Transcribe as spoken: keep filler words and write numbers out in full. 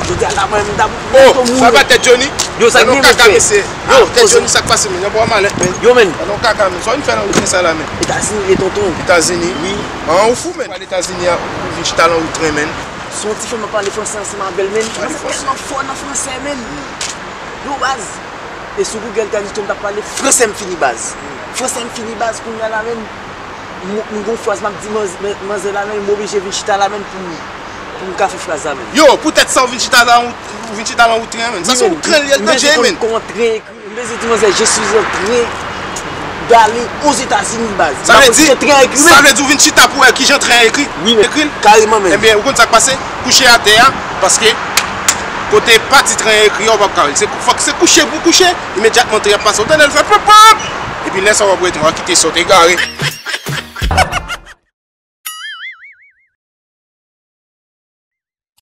Jodi a la, mwen, m t ap... Oh, sa pa tèt Johnny? Yo, sa gen, kaka, mesye. Yo, tèt Johnny, sa k pase, men? Yon bwa malèt, men. Yo, men. Nan kaka, men. Sa w vin fè nan wout sa la, men? Etazini, e tonton. Etazini? Wi. An, ou fou, men. Pale Etazini a, ou vin chita nan wout, men. Se yon ti fanm ap pale fransè ansanm avè l, men. Fransè tèlman fò nan fransè, men. Yo, baz. E sou Google Translate, m t ap pale fransè, m fini, baz. Fransè, m fini, baz, kounye a la, men. M, m gon fraz m ap di manz-, manzè la, men, m oblije vin chita la, men, pou m, pou m ka fè fraz la, men. Yo, poutèt sa, ou vin chita la, ou, ou vin chita nan wout tren, men. Sa se yon tren li ye, l tande, men. M bezwen konn kòman tren ekri. M bezwen di manzè, je suis en train d'aller aux États-Unis, baz. Sa vle di, sa vle di ou vin chita pou wè kijan tren ekri. Wi, men. Ekri l. Kareman, men. Ebyen, ou konn sa k pase? Kouche atè a, paske kote pati tren ekri a, ou p ap ka wè l. Se kou-, fòk se kouche pou kouche, imedyatman tren ap pase. Ou tande l fè pòp, pòp! Epi lè sa w ap wè tren an kite sot egare.